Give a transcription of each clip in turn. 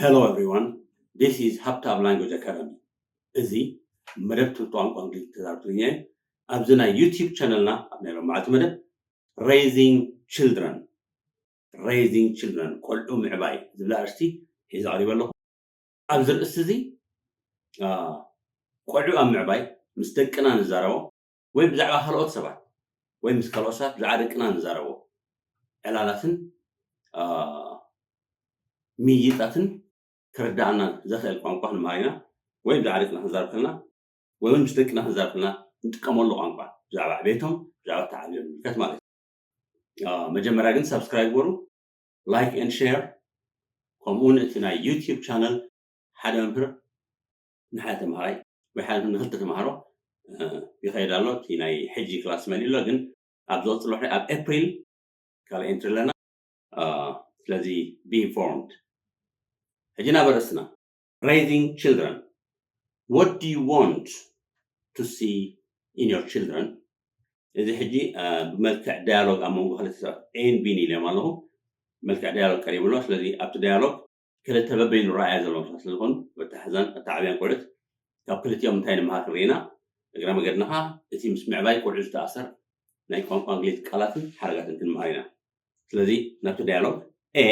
Hello everyone, this is ሃብታም Language Academy። እዚ መደብ ትምህርቲ ቋንቋ እንግሊዝ ተዛረብ ትግርኛ እዩ። ኣብዚ ናይ YouTube ቻነልና ኣብ ናይ ሎማዓልቲ መደብ Raising Children፣ Raising Children፣ ቆልዑ ምዕባይ ዝብል ኣርእስቲ ሒዘ ቀሪበ ኣለኹ። ኣብዚ ርእስቲ እዚ ቆልዑ ኣብ ምዕባይ ምስ ደቅና ንዛረቦ ወይ ብዛዕባ ካልኦት ሰባት ወይ ምስ ካልኦት ሰባት ብዛዕባ ደቅና ንዛረቦ ዕላላትን ምይይጣትን ክርዳኣና ዘኽእል ቋንቋ ክንመሃር ኢና። ወይ ብዛዕባ ደቅና ክንዛረብ ከለና ወይ እውን ምስ ደቅና ክንዛረብ ከለና ንጥቀመሉ ቋንቋ ብዛዕባ ዕቤቶም ብዛዕባ ተዓብዮም ንምልከት ማለት እዩ። መጀመርያ ግን ሳብስክራይብ ግበሩ፣ like and share፣ ከምኡ እውን እቲ ናይ YouTube ቻነል ሓደ መምህር ንሓደ ተምሃራይ ወይ ሓደ ንክልተ ተምሃሮ ይኸይድ ኣሎ። እቲ ናይ ሕጂ ክላስ መሊእ ኣሎ፣ ግን ኣብ ዝቕፅል ወርሒ ኣብ ኤፕሪል ካልእ ኤንትሪ ኣለና። ስለዚ be informed። ሕጂ ናብ ኣርእስትና። Raising children, what do you want to see in your children? እዚ ሕጂ ብመልክዕ ዳያሎግ ኣብ መንጎ ክልተ ሰባት ኤን ቢን ኢልዮም ኣለኹ። መልክዕ ዳያሎግ ቀሪቡ ኣሎ። ስለዚ ኣብቲ ዳያሎግ ክልተ በበይኑ ረኣያ ዘለዎም ሰባት ስለዝኾኑ፣ ኣተሓሕዛን ኣተዓብያን ቆልዑት ካብ ክልቲኦም እንታይ ንምሃር ክንርኢ ኢና። እግረ መገድና ኸዓ እቲ ምስ ምዕባይ ቆልዑ ዝተኣሰር ናይ ቋንቋ እንግሊዝ ቃላትን ሓረጋትን ክንምሃር ኢና። ስለዚ ናብቲ ዳያሎግ። A,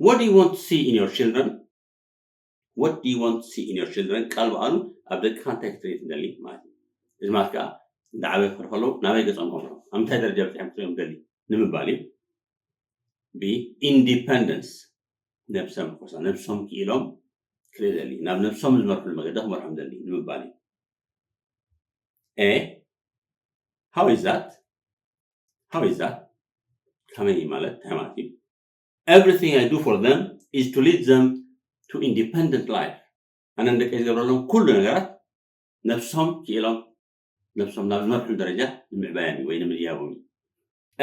what do you want to see in your children? What do you want to see in your children? ቃል ብቓሉ ኣብ ደቅኻ እንታይ ክትርኢ ትደሊ ማለት እዩ። እዚ ማለት ከዓ እንዳዓበዩ ክኸዱ ከለዉ ናበይ ገጾም ከምርሑ፣ ኣብ ምንታይ ደረጃ በፂሖም ክትሪኦም ትደሊ ንምባል እዩ። B, independence፣ ነብሰ ምርኮሳ፣ ነብሶም ክኢሎም ክርኢ ደሊ፣ ናብ ነብሶም ዝመርሕሉ መገዲ ክመርሖም ደሊ ንምባል እዩ። A, how is that? How is that? ከመይ ማለት እንታይ ማለት እዩ? Everything I do for them is to lead them to independent life. ኣነ ንደቀይ ዝገብረሎም ኩሉ ነገራት ነብሶም ክኢሎም ነብሶም ናብ ዝመርሕሉ ደረጃ ንምዕባዮም እዩ ወይ ንምድያቦም እዩ።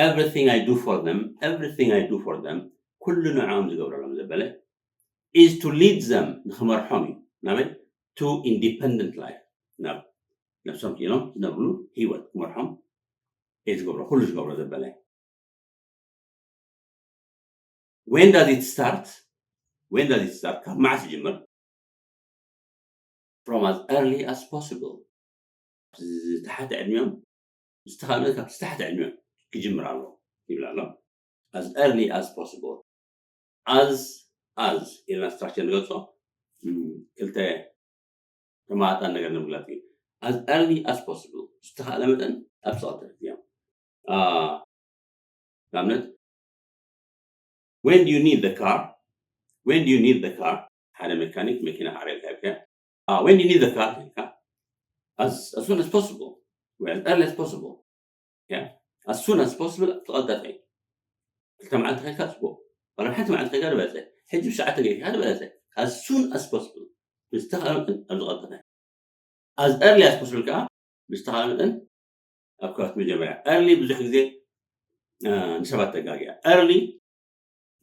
Everything I do for them, everything I do for them, ኩሉ ንዕኦም ዝገብረሎም ዘበለ is to lead them፣ ንክመርሖም እዩ። ናበይ? To independent life፣ ናብ ነብሶም ክኢሎም ዝነብርሉ ህይወት ክመርሖም እየ ዝገብሮ፣ ኩሉ ዝገብሮ ዘበለ። When does it start? When does it start? ካብ መዓስ ይጅምር? From as early as possible። ዝተሓተ ዕድሚኦም፣ ዝተኻእለ ካብ ዝተሓተ ዕድሚኦም ክጅምር ኣለዎ ይብል ኣሎ። As early as possible። As፣ as ኢልና ስትራክቸር ንገልጾ፣ ክልተ ተማጣጣኒ ነገር ንምግላጽ እዩ። As early as possible፣ ዝተኻእለ መጠን ኣብ ዝቐልጠፈ እዮም። ንኣብነት፣ when do you need the car? When do you need the car? ሓደ ሜካኒክ መኪና ክዓርየልካ ይብልካ። When do you need the car? ኢልካ፣ as soon as possible ወይ as early as possible። As soon as possible፣ ዝቐልጠፈ እዩ። ክልተ መዓልቲ ከይድካ ጽቡቕ፣ ዋላ ሓንቲ መዓልቲ ከይድካ ዝበለጸ። ሕጂ ብሰዓት ተገይርካ ዝበለጸ። As soon as possible፣ ብዝተኻእለ መጠን ኣብ ዝቐልጠፈ። As early as possible ከዓ ብዝተኻእለ መጠን ኣብ ከባቢ መጀመርያ። Early ብዙሕ ግዜ ንሰባት ተጋግያ። Early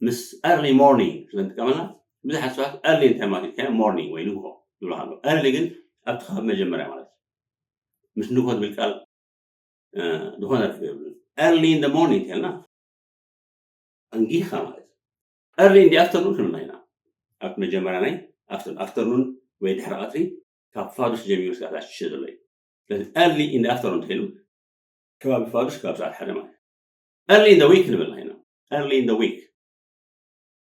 ምስ early morning ስለ ንጥቀመላ ብዙሓት ሰባት early እንታይ ማለት እዩ? Morning ወይ ንግሆ ዝብሉ ኣሎ። Early ግን ኣብቲ ከባቢ መጀመርያ ማለት እዩ። ምስ ንግሆ ዝብል ቃል ዝኾነ ርክብ የብሉን። Early in the morning እንተልና ኣንጊኻ ማለት እዩ። Early in the afternoon ክንብላ ኢና። ኣብቲ መጀመርያ ናይ afternoon ወይ ድሕሪ ቀትሪ ካብ ፋዱሽ ጀሚሩ ስጋዕ ሽዱሽተ ዘሎ እዩ። ስለዚ early in the afternoon እንተኢሉ ከባቢ ፋዱሽ ካብ ሰዓት ሓደ ማለት እዩ። Early in the week ንብላ ኢና። Early in the week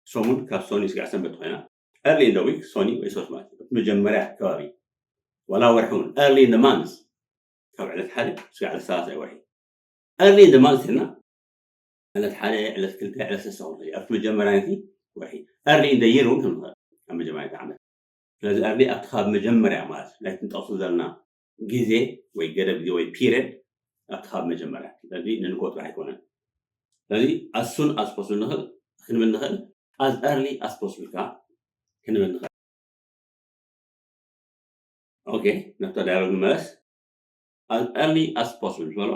ሰሙን ካብ ሶኒ ስጋዕ ሰንበት ኮይና early in the week ሶኒ ወይ ሶስት ማለት እዩ። መጀመርያ ከባቢ ዋላ ወርሒ እውን early in the month ካብ ዕለት ሓደ ስጋዕ ዕለት ሰላሳ እዩ ወርሒ። Early in the month እና ዕለት ሓደ ዕለት ክልተ ዕለት ሰለስተ ክኸውን ይኽእል ኣብቲ መጀመርያ ናይቲ ወርሒ። Early in the year እውን ክንኽእል ኣብ መጀመርያ ናይቲ ዓመት። ስለዚ early ኣብቲ ካብ መጀመርያ ማለት ናይ ክንጠቕሱ ዘለና ግዜ ወይ ገደብ ግዜ ወይ period ኣብቲ ካብ መጀመርያ ስለዚ ንንግሆ ጥራሕ ኣይኮነን። ስለዚ as soon as possible ንኽእል ክንብል ንኽእል as early as possible ከዓ ክንብል ንኽእል። Okay፣ ነብታ ዳያሎግ ንመለስ። As early as possible ዝበሎ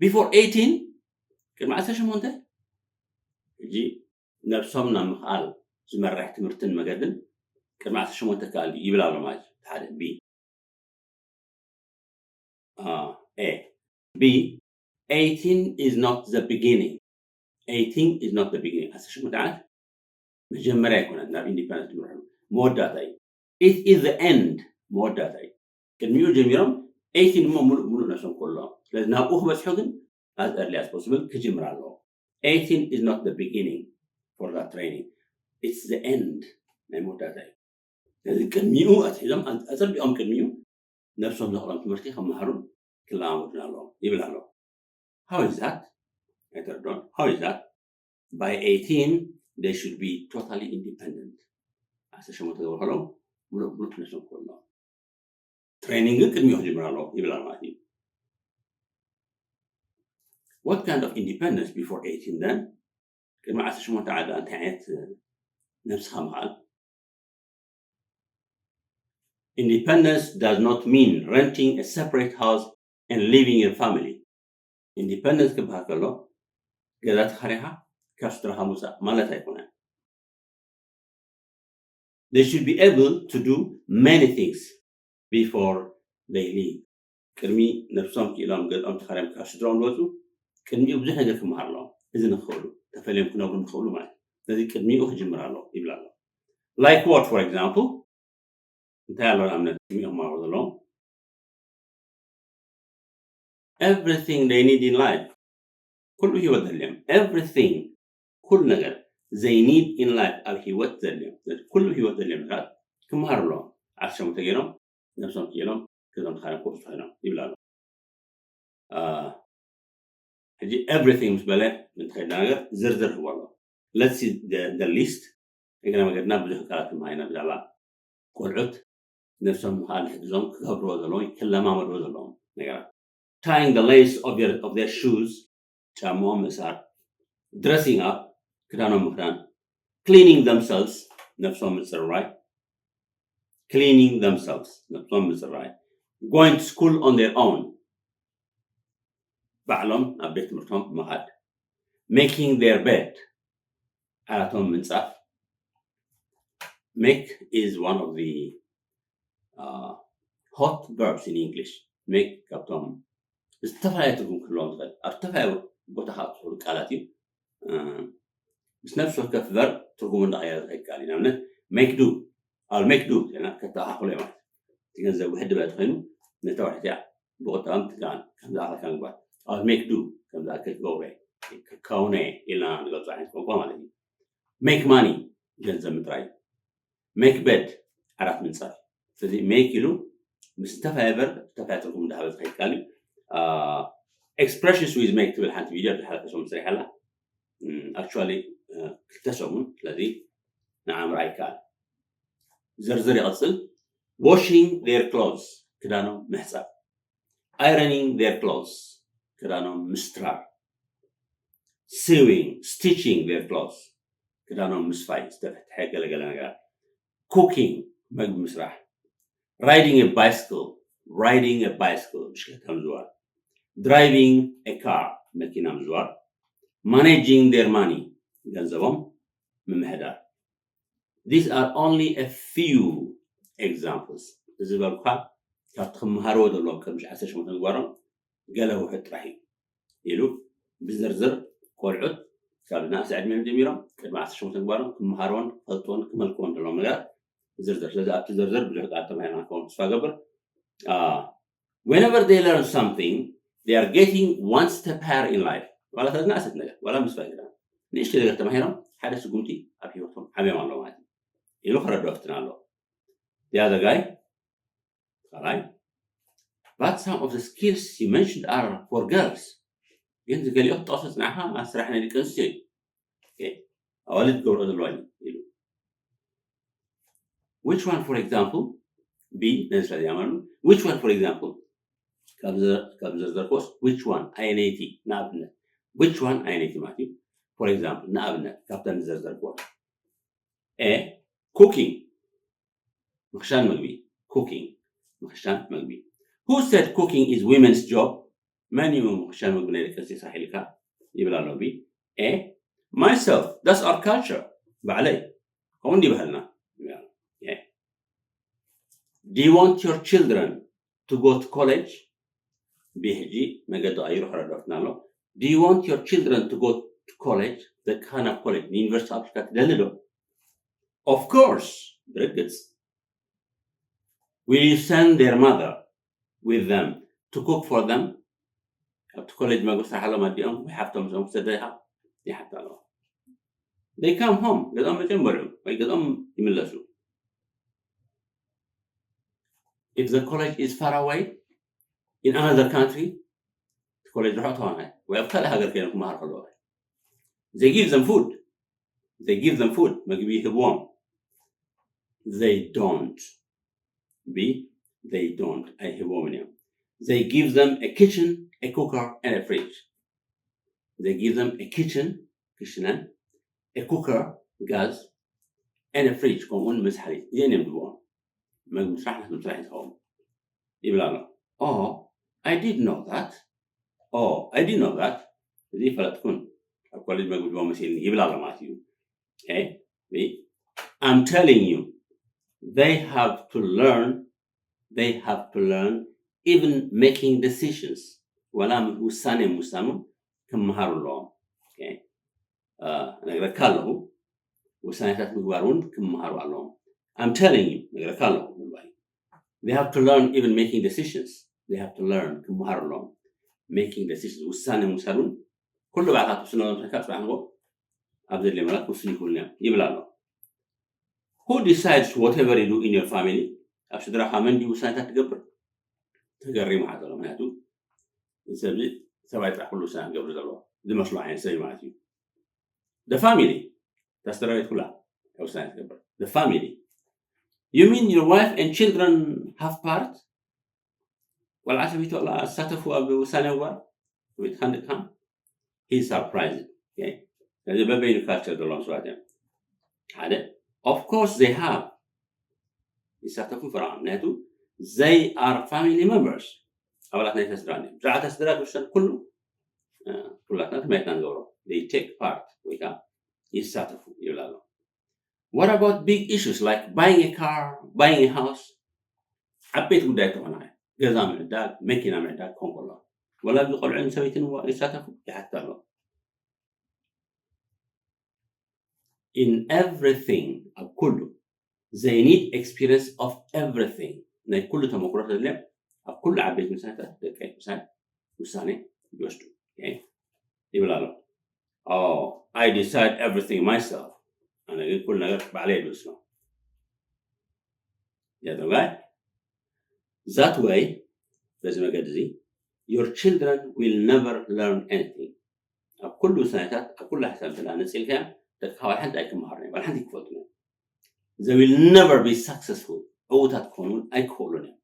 before eighteen፣ ቅድሚ ዓሰርተ ሸሞንተ። ሕጂ ነብሶም ናብ ምኽኣል ዝመርሕ ትምህርትን መገድን ቅድሚ ዓሰርተ ሸሞንተ ክኣል ይብል ኣሎ ማለት እዩ። ሓደ ቢ A። B፣ eighteen is not the beginning። Eighteen is not the beginning። ዓሰርተ ሸሞንተ ዓመት መጀመርያ ኣይኮነን ናብ ኢንዲፐንደንስ ትምርሑ። መወዳእታ እዩ። It is the end መወዳእታ እዩ። ቅድሚኡ ጀሚሮም eighteen እሞ ሙሉእ ሙሉእ ነብሶም ክህሉ ኣለዎም። ስለዚ ናብኡ ክበፅሑ ግን as early as possible ክጅምር ኣለዎ። Eighteen is not the beginning for that training, it's the end ናይ መወዳእታ እዩ። ስለዚ ቅድሚኡ ኣትሒዞም ኣፀቢቖም ቅድሚኡ ነብሶም ዘቕሎም ትምህርቲ ከመሃሩን ክለማመዱን ኣለዎም ይብል ኣሎ። How is that? ኣይተረድኦን። How is that? By eighteen they should be totally independent። ዓሰርተ ሸሞንተ ክገብሩ ከለዉ ሙሉእ ሙሉእ ነብሶም ክህሉ ኣለዎም። Training ግን ቅድሚኡ ክጅምር ኣለዎ ይብል ኣሎ ማለት እዩ። What kind of independence before eighteen then? ቅድሚ ዓሰርተ ሸሞንተ ዓመት እንታይ ዓይነት ነብስኻ ምኽኣል? Independence does not mean renting a separate house and leaving your family. Independence ክበሃል ከሎ ገዛ ተኻሪኻ ካብ ስድራኻ ምውፃእ ማለት ኣይኮነን። They should be able to do many things before they leave. ቅድሚ ነብሶም ክኢሎም ገዝኦም ተኻርዮም ካብ ስድራኦም ዝወፁ ቅድሚኡ ብዙሕ ነገር ክመሃር ኣለዎም። እዚ ንክኽእሉ ተፈልዮም ክነብሩ ንክኽእሉ ማለት እዩ። ስለዚ ቅድሚኡ ክጅምር ኣለዎ ይብል ኣሎ። Like what for example? እንታይ ኣሎ ንኣብነት ቅድሚኡ ክመሃሩ ዘለዎም? Everything they need in life. ኩሉ ህይወት ዘድልዮም everything ኩሉ ነገር they need in life ኣብ ህይወት ዘድልዮም ኩሉ ህይወት ዘድልዮም ነገራት ክመሃሩ ኣለዎም። ዓሰርተ ሸሞንተ ገይሮም ነብሶም ክኢሎም ገዝኦም ተኻርዮም ክወፁ ኮይኖም ይብል ኣሎ። ሕጂ everything ምስ በለ እንተኸድና ነገር ዝርዝር ህቦ ኣሎ። Let's see the list። እግረ መገድና ብዙሕ ቃላት ንመሃር ኢና ብዛዕባ ቆልዑት ነብሶም ምኽኣል ዝሕግዞም ክገብርዎ ዘለዎም ክለማመድዎ ዘለዎም ነገራት። Tying the lace of their, of their shoes, ጫማኦም ምእሳር። Dressing up, ክዳኖም ምኽዳን። Cleaning themselves, ነብሶም ምፅርራይ። Cleaning themselves, ነብሶም ምፅራይ። Going to school on their own, ባዕሎም ናብ ቤት ትምህርቶም ምኻድ። Making their bed, ዓራቶም ምንፃፍ። Make is one of the uh, hot verbs in English. Make ካብቶም ዝተፈላለየ ትርጉም ክህልዎም ዝኽእል ኣብ ዝተፈላለየ ቦታ ካብ ትኽእሉ ቃላት እዩ። ምስ ነፍሲ ወከፍ verb ትርጉሙ እንዳቐየረ ዝኸይድ ቃል እዩ። ንኣብነት make do፣ I'll make do ኢልና ከተኣኻኽሎ ማለት እቲ ገንዘብ ውሕድ ዝበለ ተኾይኑ ነታ ውሕድ እቲኣ ብቁጠባን ትጋን ከም ዝኣኸልካ ምግባር። I'll make do ከም ዝኣክል ክገብሮ እየ፣ ክከውኖ እየ ኢልና ንገልፆ ዓይነት ቋንቋ ማለት እዩ። Make money ገንዘብ ምጥራይ። Make bed ዓራት ምንፃፍ። ስለዚ make ኢሉ ምስ ዝተፈላለየ verb ዝተፈላለየ ትርጉም እንዳሃበ ዝኸይድ ቃል እዩ። Expressions with make ትብል ሓንቲ ቪድዮ ዝሓለፈ ሰሙን ሰሪሓ ኣላ። Actually ክልተ ሰሙን፣ ስለዚ ንዓ ምርኣይ ይከኣል። ዝርዝር ይቐፅል። Washing their clothes ክዳኖም ምሕፃብ። Ironing their clothes ክዳኖም ምስትራር። Sewing, stitching their clothes ክዳኖም ምስፋይ፣ ዝተፈትሐ ገለገለ ነገራት። Cooking መግቢ ምስራሕ። Riding a bicycle, riding a bicycle ብሽክለታ ምዝዋር። Driving a car መኪና ምዝዋር። Managing their money ገንዘቦም ምምሕዳር። These are only a few examples። እዚ ዝበልኩኻ ካብቲ ክመሃርዎ ዘለዎም ቅድሚ ዓሰርተ ሸሞንተ ምግባሮም ገለ ውሑድ ጥራሕ እዩ ኢሉ ብዝርዝር ቆልዑት ካብ ዝነኣሰ ዕድሚኦም ጀሚሮም ቅድሚ ዓሰርተ ሸሞንተ ምግባሮም ክመሃርዎን ክፈልጥዎን ክመልክዎን ዘለዎም ነገራት ዝርዝር። ስለዚ ኣብቲ ዝርዝር ብዙሕ ቃል ተማሂርና ክኸውን ተስፋ ገብር። Whenever they learn something, they are getting one step higher in life. ዋላ እታ ዝነኣሰት ነገር ዋላ ምስ ፋይዳ ንእሽተይ ነገር ተማሂሮም ሓደ ስጉምቲ ኣብ ህይወቶም ዓብዮም ኣሎ ማለት እዩ ኢሉ ክረድኦ ፍትን ኣሎ። The other guy ካልኣይ፣ but some of the skills you mentioned are for girls። ግን ዝገሊኦ ክጠቕሶ ፅናዕካ ስራሕ ናይ ደቂ ኣንስትዮ እዩ። ኣዋልድ ክገብሮ ዘለዋ ኢሉ። Which one for example? B ነዚ ስለ ዝያመኑ which one for example? ካብ ዝዘርኮስ which one ኣየነይቲ ንኣብነት which one ኣየነይቲ ማለት እዩ። For example ንኣብነት ካብተን ዝዘርዘርክዎ A cooking ምኽሻን ምግቢ። Cooking ምኽሻን ምግቢ። Who said cooking is women's job? መን እዩ ምኽሻን ምግቢ ናይ ደቂ ኣንስትዮ ስራሕ ኢልካ ይብል ኣሎ። B A myself, that's our culture። ባዕለይ ከምኡ እንዲ ባህልና። Do you want your children to go to college? B ሕጂ መገዲ ቀይሩ ክረዳትና ኣሎ። Do you want your children to go to college? ደቅኻ ናብ ኮሌጅ ንዩኒቨርሲቲ ኣትካ ትደሊ ዶ? Of course ብርግጽ will you send their mother with them to cook for them? ኣብቲ ኮሌጅ መግቢ ስራሕሎም ኣዲኦም ወይ ሓፍቶም ምስኦም ክሰደ ኢኻ? ይሓት ኣለዋ። They come home, ገዝኦም መጀመርዮም ወይ ገዝኦም ይምለሱ። If the college is far away in another country, እቲ ኮሌጅ ርሑቕ ተኾነ ወይ ኣብ ካልእ ሃገር ኮይኖም ክመሃሩ ከለዉ they give them food. They give them food, መግቢ ይህብዎም። They don't. B, they don't, ኣይህብዎምን እዮም። They give them a kitchen, a cooker and a fridge. They give them a kitchen, ክሽነን፣ a cooker, ጋዝ፣ and a fridge, ከምኡውን መዝሓሊት። እዚአን እዮም ዝህብዎም። መግቢ ምስራሕ፣ መስተ ምስራሕ ይዝኸውን ይብል ኣሎ። Oh, I did know that. Oh, I did know that. እዚ ይፈለጥኩን፣ ኣብ ኮሌጅ መግቢ ድቦ መሲልኒ ይብል ኣሎ ማለት እዩ። Okay? I'm telling you, they have to learn, they have to learn even making decisions. ዋላ ውሳኔ ምውሳኑ ክመሃሩ ኣለዎም። Okay? ነግረካ ኣለኹ፣ ውሳኔታት ምግባር እውን ክመሃሩ ኣለዎም። I'm telling you, ነግረካ ኣለኹ። They have to learn even making decisions. They have to learn, ክመሃሩ ኣለዎም። Making decisions, ውሳኔ ምውሳድ እውን ኩሉ ባዕልካ ትውስኖ። ለምሳሌ ካብ ፅባሕ ንጎ ኣብ ዘድልየ መላት ክውስን ይኽእሉ እዮም ይብል ኣሎ። Who decides whatever you do in your family? ኣብ ስድራኻ መን ድዩ ውሳኔታት ትገብር? ተገሪሙ ሓተሎ። ምክንያቱ እዚ ሰብ እዚ ሰብኣይ ጥራሕ ኩሉ ውሳኔ ክገብር ዘለዎ ዝመስሎ ዓይነት ሰብ እዩ ማለት እዩ። The family, እታ ስድራ ቤት ኩላ ውሳኔ ትገብር። The family. You mean your wife and children have part? ቆልዓ ሰበይቲ ዋላ ዝሳተፉ ኣብ ውሳኔ ምግባር? With hand come? He's surprised. Okay? ስለዚ በበይኑ ካልቸር ዘለዎም ሰባት እዮም። ሓደ, of course they have. ይሳተፉ ፍርዖን፣ ምክንያቱ they are family members፣ ኣባላት ናይታ ስድራ እዮም። ብዛዕባ እታ ስድራ ዝውሰን ኩሉ ኩላትና ተማየትና ንገብሮ። They take part ወይ ከዓ ይሳተፉ ይብል ኣሎ። What about big issues like buying a car, buying a house? ዓበይቲ ጉዳይ ተኾና፣ ገዛ ምዕዳግ፣ መኪና ምዕዳግ ክኾን ከሎ፣ ወላ ኣብዚ ቆልዑን ሰበይትን ይሳተፉ? ይሓትት ኣሎ። In everything, ኣብ ኩሉ። They need experience of everything. ናይ ኩሉ ተመክሮ ተድልዮም ኣብ ኩሉ ዓበይቲ ውሳኔታት ደቂ ውሳኔ ውሳኔ ይወስዱ። Okay? ይብል ኣሎ። Oh, I decide everything myself. ኣነ ግን ኩሉ ነገር ባዕለይ ይወስኖ። That way, በዚ መገዲ እዚ your children will never learn anything. ኣብ ኩሉ ውሳኔታት፣ ኣብ ኩሉ ሓሳብ እንተ ነፂልካ፣ ደቅኻ ዋላ ሓንቲ ኣይክመሃሩን እዮም፣ ዋላ ሓንቲ ኣይክፈልጡን እዮም። They will never be successful. ዕውታት ክኾኑ ኣይክኽእሉን እዮም።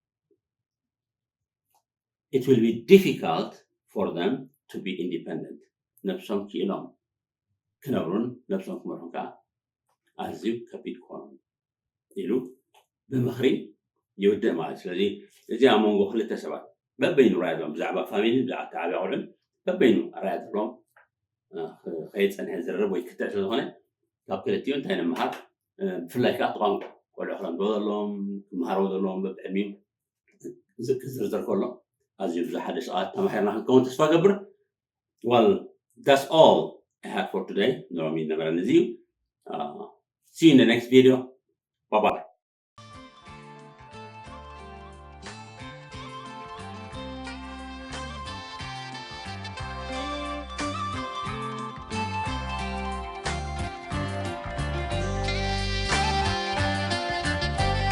It will be difficult for them to be independent. ነብሶም ክኢሎም ክነብሩን ነብሶም ክመርሑን ከዓ ኣዝዩ ከቢድ ክኾኑ ኢሉ ብምኽሪ ይውድእ ማለት እዩ። ስለዚ እዚ ኣብ መንጎ ክልተ ሰባት በበይኑ ራእይ ዘለዎም ብዛዕባ ፋሚሊ ብዛዕባ ተዓብያ ቆልዑን በበይኑ ራእይ ዘለዎም ከይፀንሐ ዝርርብ ወይ ክትዕ ስለዝኾነ ካብ ክልቲኡ እንታይ ንምሃር? ብፍላይ ከዓ ተቋም ቆልዑ ክረምዶ ዘለዎም ክመሃረው ዘለዎም በብዕድሚኡ ዝክዝርዝር ከሎ ኣዝዩ ብዙሕ ሓደ ሰዓት ተማሂርና ክንከውን ተስፋ ገብር። Well, that's all I had for today. ኖሚ ነበረ ነዚ እዩ። See you in the next video.